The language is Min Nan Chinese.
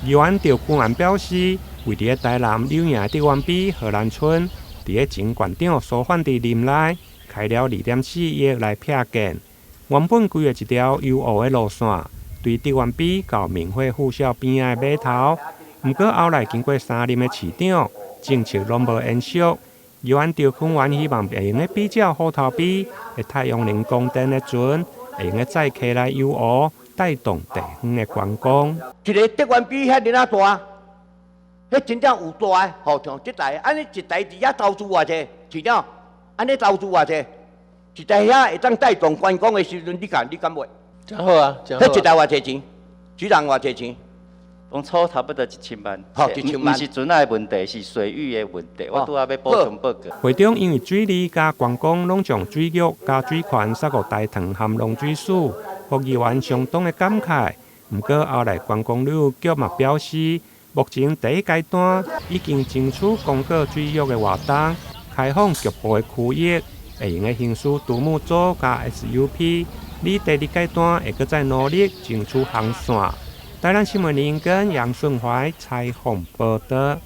議員趙君元表示，位佇咧台南柳營的竹園埤荷蘭村，佇咧前縣長蘇煥智任內開了2.4億來闢建，原本規劃一條遊湖的路線，對竹園埤到明慧附小邊仔的碼頭。毋過後來經過三任的市長，政策攏無延續。議員趙君元希望會用得比照虎頭埤的太陽能光電的船，會用得載客來遊湖，帶動地方的觀光。一个竹園埤遐爾仔大，彼真正有大的，吼，像這台，按呢一台佇遐投資偌濟，市長，按呢投資偌濟，一台遐會當帶動觀光的時陣，你看你敢買？真好啊，真好。彼一台偌濟錢？一人偌濟錢？當初差不多1000萬，好，1000萬。毋是船仔的問題，是水域的問題。我拄仔欲補充報告。會中因為水利佮觀光攏將水域佮水權殺予大塘和農水署，予議員相當的感慨。毋過後來觀光旅遊局嘛表示，目前第一階段已經爭取公告水域的活動，開放局部的區域，會用得行駛獨木舟佮 SUP。你第二階段會閣再努力爭取航線。台南新聞林跟楊順懷採訪報導。